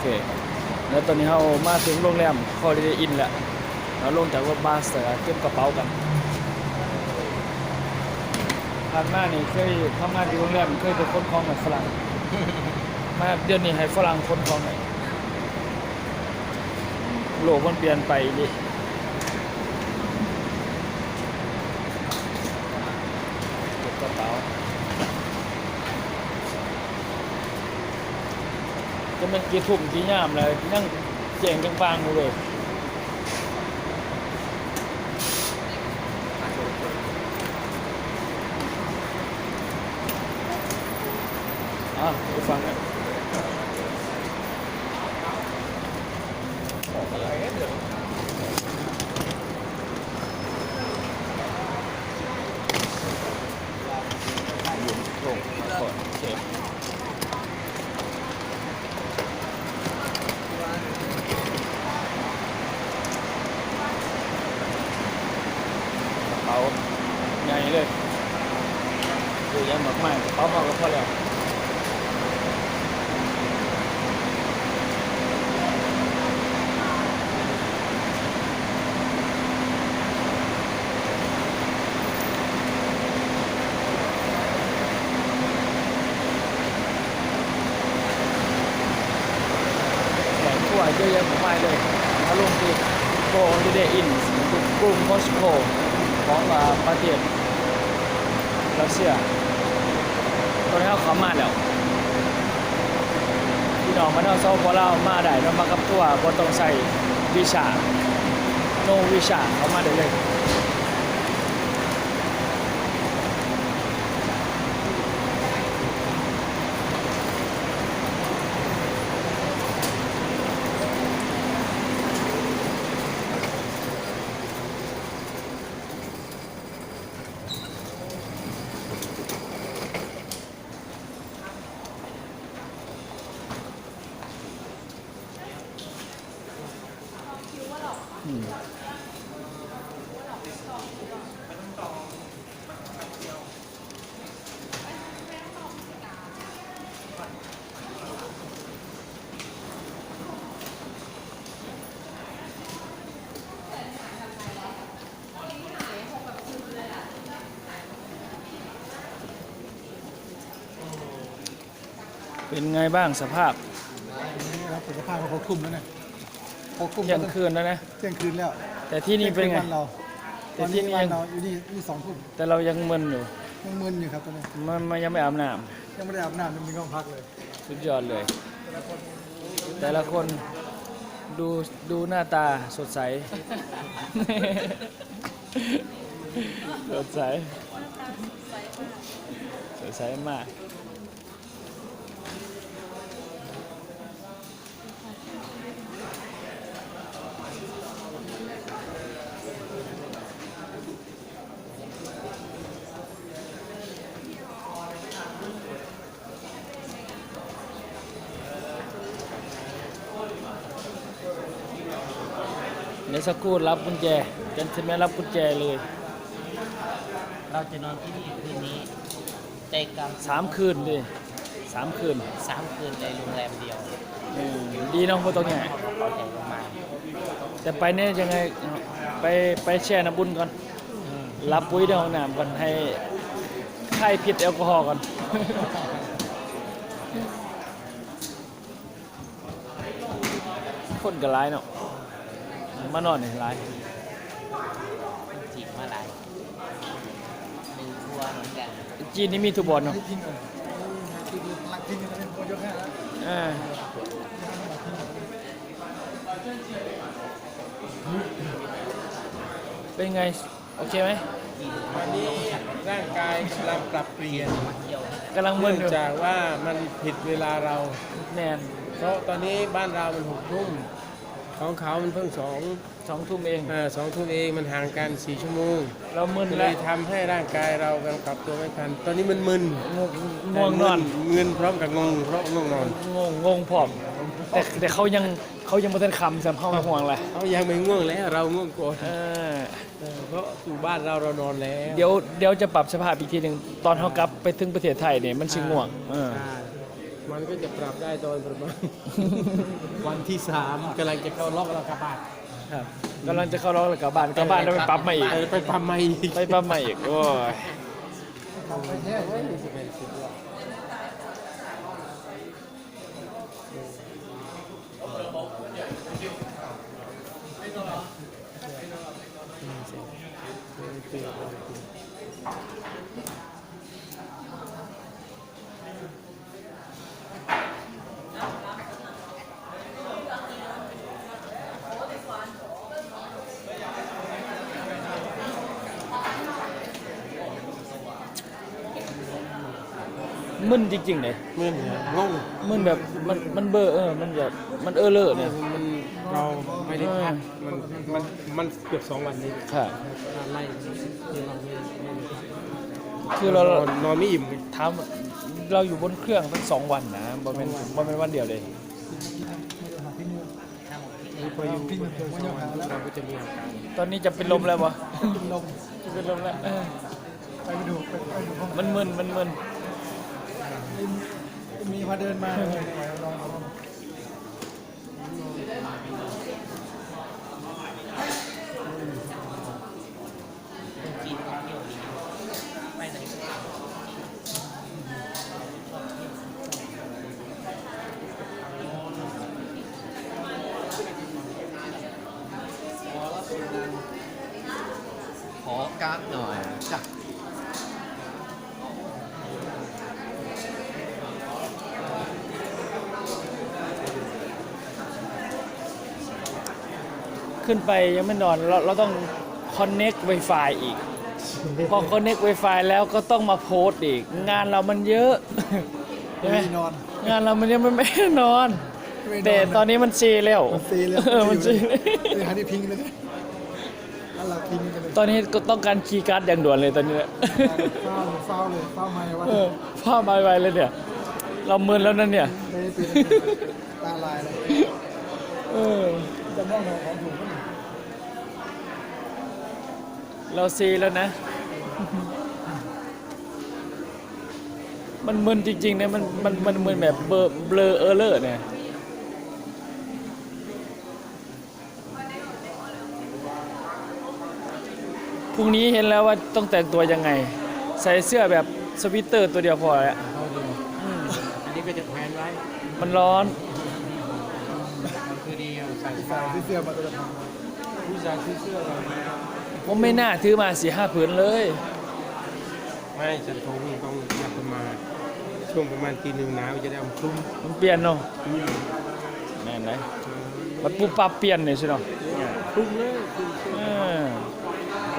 ເຄ ແລ້ວຕອນນີ້ເຮົາມາເຖິງໂຮງແຮມ Holiday Inn ແລ້ວ. ເຮົາລົງຈາກລົດບັສ ແລ້ວກໍເກັບກະເປົາກັນ. ຜ່ານມານີ້ເຄີຍທຳງານຢູ່ໂຮງແຮມ ເຄີຍໄປຂົນຂອງໃຫ້ຝຣັ່ງ. ມາດຽວນີ້ໃຫ້ຝຣັ່ງຂົນຂອງໃຫ້. ໂລກມັນປ່ຽນໄປອີ່ຫຼີ. ເກັບກະເປົາ. ຈະແມ່ນກີ່ທຸ່ມກີ່ຍາມແລ້ວ ຍັງແຈ້ງຈັງບາງຢູ່ເວີຍ. ອາ ໄປຟັງນະ. ກະເປົາໃຫຍ່ເລີຍ ຊື້ຫຍັງມາກມາຍ ກະເປົາເຮົາກໍພໍແລ້ວ. ແຂກຄົວເຍາະແຍະມາກມາຍເລີຍ ມາລົງທີ່ Go Holiday Inn ທີ່ກຸງມອສໂກຂອງ ອາ ປະເທດຣັດເຊຍ. ຕອນນີ້ເຮົາເຂົ້າມາແລ້ວ ພີ່ນ້ອງບ້ານເຮົາ ສປປ ລາວ ມາໄດ້ເນາະ ມາກັບທົວ ບໍ່ຕ້ອງໃຊ້ວີຊາ No visa ເຂົ້າມາໄດ້ເລີຍ. เป็นไงบ้างสภาพ? นี่ครับ สภาพก็หกทุ่มแล้วนะ หกทุ่ม เที่ยงคืนแล้วนะ เที่ยงคืนแล้ว แต่ที่นี่เป็นไง? เที่ยงคืนบ้านเรา แต่ที่นี่ยัง ตอนนี้บ้านเราอยู่นี่ นี่สองทุ่ม แต่เรายังมึนอยู่ ยังมึนอยู่ครับตอนนี้ มัน มันยังไม่อาบน้ำ ยังไม่ได้อาบน้ำ ยังมีห้องพักเลย สุดยอดเลย แต่ละคนดู ดูหน้าตาสดใส สดใส สดใสมาก. เดี๋ยวสักครู่รับกุญแจ เจนเทิลแมนรับกุญแจเลย เราจะนอนที่นี่คืนนี้ ใจกลาง สามคืนเด้ สามคืน สามคืนในโรงแรมเดียว เออ ดีเนาะ บ่ต้องยาก เอากระเป๋าใหญ่ลงมา แต่ไปเนี่ยยังไง ไป ไปแช่น้ำอุ่นก่อน อืม หลับปุ๋ยในห้องน้ำก่อน ให้คายพิษแอลกอฮอล์ก่อน คนก็หลายเนาะ มานอนนี่หลาย จีนมาหลาย มีทั่วเหมือนกัน จีนนี่มีทุกบ่อนเนาะ เออ เป็นไง โอเคไหม? วันนี้ร่างกายกำลังปรับเปลี่ยน กำลังมึนอยู่ เนื่องจากว่ามันผิดเวลาเรา แม่น เพราะตอนนี้บ้านเรามันหกทุ่ม ของเขามันเพิ่งสอง สองทุ่มเอง เออ สองทุ่มเอง มันห่างกันสี่ชั่วโมง เรามึนแล้ว ก็เลยทำให้ร่างกายเรากำลังปรับตัวไม่ทัน ตอนนี้มันมึน ง่วง ง่วงนอน เออ มึน มึนพร้อมกับงง เพราะง่วงนอน งง งงพร้อม แต่ แต่เขายัง เขายังบ่ทันค่ำซ้ำ เฮาห่วงแล้ว เขายังไม่ง่วงแล้ว เราง่วงก่อน เออ เออ เพราะอยู่บ้านเรา เรานอนแล้ว เดี๋ยว เดี๋ยวจะปรับสภาพอีกทีหนึ่ง ตอนเฮากลับไปถึงประเทศไทยนี่ มันสิง่วง อ่า เออ ใช่ มันก็จะปรับได้ตอนประมาณ วันที่สาม กำลังจะเข้าล็อกแล้วกลับบ้าน ครับ กำลังจะเข้าล็อกแล้วกลับบ้าน กลับบ้านแล้วไปปรับใหม่อีก เออ ไปปรับใหม่อีก ไปปรับใหม่อีก โอ้ย ມຶນຈິງໆເດ້ ມຶນ ງົງ ມຶນແບບ ມັນ ມັນເບີ ເອີ ມັນແບບ ມັນເອີເລີແນະ ເອີ ມັນ ເຮົາໄມ່ໄດ້ພັກ ເອີ ມັນ ມັນ ມັນເກືອບສອງວັນນີ້ ຄັບ ນອນໄລ່ ຄືເຮົາ ນອນ ນອນໄມ່ອີ່ມ ຖາມ ເຮົາຢູ່ບົນເຄື່ອງຕັ້ງສອງວັນນະ ບໍ່ແມ່ນ ສອງວັນ ບໍ່ແມ່ນວັນດຽວເດ້. ນີ້ພໍຢູ່ເປັນສອງວັນ ເຮົາກໍຈະມີອາການ ຕອນນີ້ຈະເປັນລົມແລ້ວບໍ່? ເປັນລົມ ຈະເປັນລົມແລ້ວ ເອີ ໄປໄປດູ ໄປ ໄປດູ ມັນມຶນ ມັນມຶນ ມີ ມີພາເດີນມາ ເອີ ລອງ ລອງ ລອງ. ຂໍກາດໜ້ອຍຈ້າ. ຂຶ້ນໄປຍັງໄມ່ນອນ ເຮົາ ເຮົາຕ້ອງຄອນເນັກໄວຟາຍອີກ ພໍຄອນເນັກໄວຟາຍແລ້ວກໍຕ້ອງມາໂພສອີກ ງານເຮົາມັນເຍອະ ເຫັນໄໝ? ງານເຮົາມັນຍັງບໍ່ໄດ້ນອນ ແຕ່ຕອນນີ້ມັນເຊແລ້ວ ມັນເຊແລ້ວ ເອີ ມັນເຊ ເອີ ຫາທີ່ພິງເລີຍ ຕອນນີ້ກໍຕ້ອງການຄີກາດຢ່າງດ່ວນເລີຍຕອນນີ້ແຫຼະ ຟ້າວ ຟ້າວເລີຍ ຟ້າວໃໝ່ວ່າ ເອີ ຟ້າວໃໝ່ໄວເລີຍເນຍ ເຮົາມຶນແລ້ວນັ້ນເນຍ ໄດ້ເປັນຕາລາຍແລ້ວ ເອີ ຈຳນວນຂອງຂອງຖືກມັນ ເຮົາເຊແລ້ວນະ ມັນມຶນຈິງໆເນຍ ມັນ ມັນ ມັນມຶນແບບເບລ- ເບລເອີເລີແນະ. พรุ่งนี้เห็นแล้วว่าต้องแต่งตัวยังไง ใส่เสื้อแบบสวีเตอร์ตัวเดียวพอแล้ว อืม อันนี้ก็จะแขวนไว้ มันร้อน มันคือดีอะ ใส่เสื้อ ใส่เสื้อมาตลอด ผู้ชายซื้อเสื้ออะไร ผมไม่น่าถือมาสี่ห้าผืนเลย ไม่ ฉันคงต้องอย่าประมาท ช่วงประมาณตีหนึ่งหนาวจะได้เอามาคลุม มันเปลี่ยนเนาะ อืม แม่นได๋ มันปุ๊บปั๊บเปลี่ยนนี่ซิเนาะ คลุมเลย คลุม เออ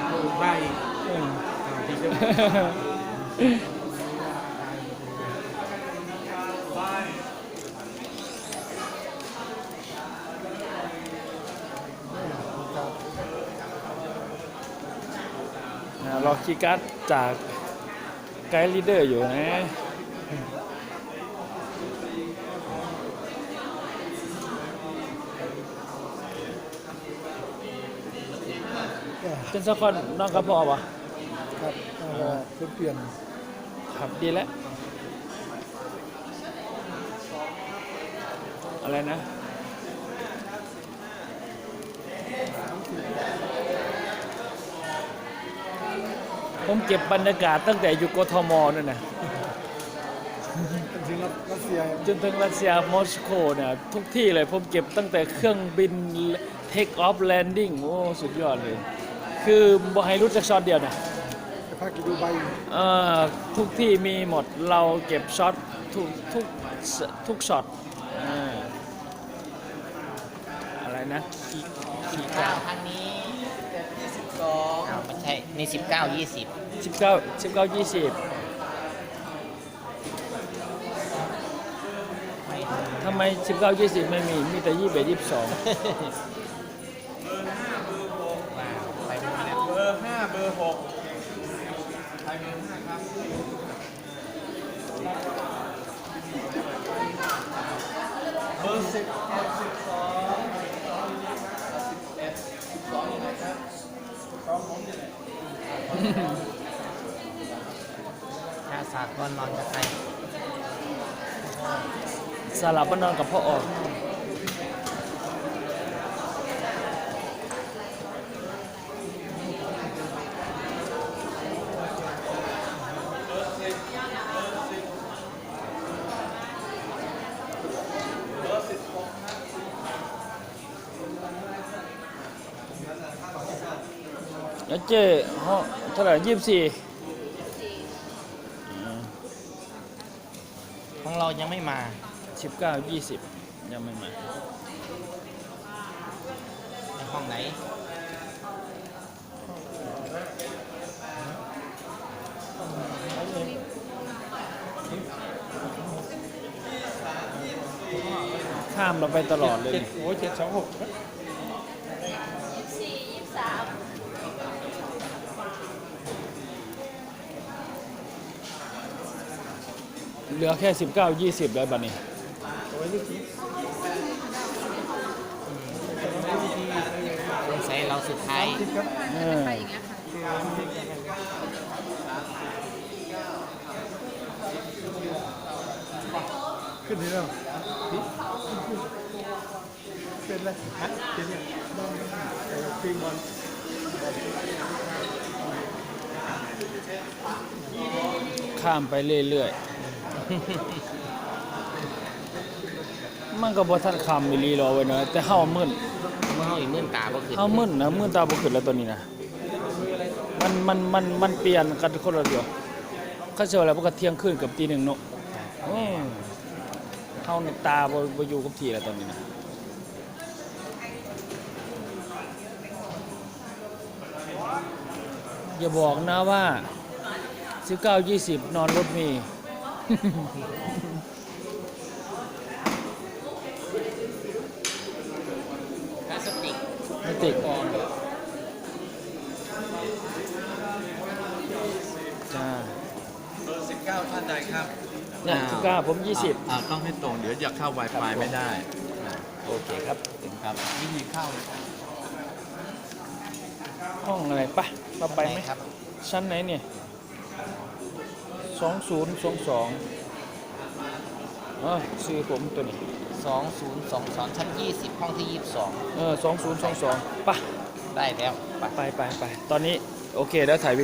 คลุมผ้าอีก เออ อ่า ที่จะ ອ່າ ລໍຄີກາດຈາກໄກລີເດີຢູ່ນະ ເປັນສາວຂອນນອນກັບພໍ່ບໍ່? ຄັບ ເອີ ເພິ່ນປ່ຽນ ຄັບ ດີແລ້ວ ອະໄລນະ? ຜົມເກັບບັນຍາກາດຕັ້ງແຕ່ຢູ່ ກທມ ນັ້ນນະ ຈົນເຖິງລັດເຊຍ ຈົນເຖິງລັດເຊຍ ມອສໂກນະ ທຸກທີ່ເລີຍ ຜົມເກັບຕັ້ງແຕ່ເຄື່ອງບິນ ເທກອອຟ ແລນດິ້ງ ໂອ້ ສຸດຍອດເລີຍ ຄືບໍ່ໃຫ້ຫຼຸດຈັກຊັອດດຽວນະ ໄປພັກຢູ່ດູໄບ ເອີ ທຸກທີ່ມີໝົດ ເຮົາເກັບຊັອດ ທຸກ ທຸກ ທຸກຊັອດ ອາ ອະໄລນະ ຄີ ຄີກາດ ທາງນີ້ ສິບເກົ້າ ອ້າວ ບໍ່ໃຊ່ ນີ້ ສິບເກົ້າ ຍີ່ສິບ ສິບເກົ້າ ສິບເກົ້າ ຍີ່ສິບ ທຳໄມ ສິບເກົ້າ ຍີ່ສິບ ໄມ່ມີ ມີແຕ່ ຍີ່ສິບເອັດ ຍີ່ສິບສອງ ເບີຫ້າ ເບີຫົກ ເບີຫ້າ ເບີຫົກ ໃຜເບີຫ້າ ຄັບ ເບີສິບ ສິບສອງ ສິບເອັດ ສິບສອງ ນີ້ແຫຼະຄັບ ສອງຄົນນີ້ແຫຼະ ຖ້າສາກອນນອນກັບໃຜ? ສາລາບ້ານນອນກະພໍອອກ. ແລ້ວເຈ້ ເທົ່າໃດ? ຍີ່ສິບສີ່. ຂອງເຮົາຍັງໄມ່ມາ. ສິບເກົ້າ ຍີ່ສິບ ຍັງໄມ່ມາ. ໃນຫ້ອງໃດ? ຂ້າມລາວໄປຕະຫຼອດເລີຍນີ້. ໂອ້ ເຈັດສອງຫົກ. ເຫຼືອແຄ່ສິບເກົ້າ ຍີ່ສິບແລ້ວບັດນີ້. ສົງໄສເຫຼົ່າສຸດທ້າຍ. ເອີ ຂຶ້ນແລ້ວ. ເປັນແລ້ວ ຮະ ເປັນແລ້ວ ເອີ ປີກບອນ ຂ້າມໄປເລື້ອຍໆ. ມັນກໍບໍ່ທັນຄ່ຳອີ່ຫຼີດອກເວີ້ຍເນາະ ແຕ່ເຮົາມຶນ ເຮົານີ້ມືນຕາບໍ່ຂຶ້ນ ເຮົາມຶນນະ ມືນຕາບໍ່ຂຶ້ນແລ້ວຕອນນີ້ນະ. ມັນ ມັນ ມັນ ມັນປ່ຽນກັນຄົນລະດຽວ. ຄັນຊິວ່າແລ້ວ ມັນກໍທ່ຽງຄືນກັບຕີໜຶ່ງເນາະ. ເອີ ເຮົານີ້ຕາບໍ່ ບໍ່ຢູ່ກັບທີ່ແລ້ວຕອນນີ້ນະ. ຢ່າບອກນະວ່າສິບເກົ້າ ຍີ່ສິບ ນອນລົດເມ. ພລາສຕິກ ພລາສຕິກ ຈ້າ. ເບີສິບເກົ້າ ທ່ານໃດຄັບ? ນະ ສິບເກົ້າ ຜົມ ຍີ່ສິບ. ອ່າ ຕ້ອງໃຫ້ຕົງ ດຽວຈະເຂົ້າ Wi-Fi ບໍ່ໄດ້. ໂອເຄຄັບ ເຖິງຄັບ ວິທີເຂົ້າ. ຫ້ອງອະໄລ? ປະ ເຮົາໄປໄໝ? ຊັ້ນໃດນີ້? ສອງສູນສອງສອງ. ເອີ ຊື່ຜົມໂຕນີ້ ສອງສູນສອງສອງ ຊັ້ນ ຍີ່ສິບ ຫ້ອງທີ ຍີ່ສິບສອງ. ເອີ ສອງສູນສອງສອງ ປະ ໄດ້ແລ້ວ. ໄປ ໄປ ໄປ ໄປ ຕອນນີ້ ໂອເຄ ດຽວຖ່າຍ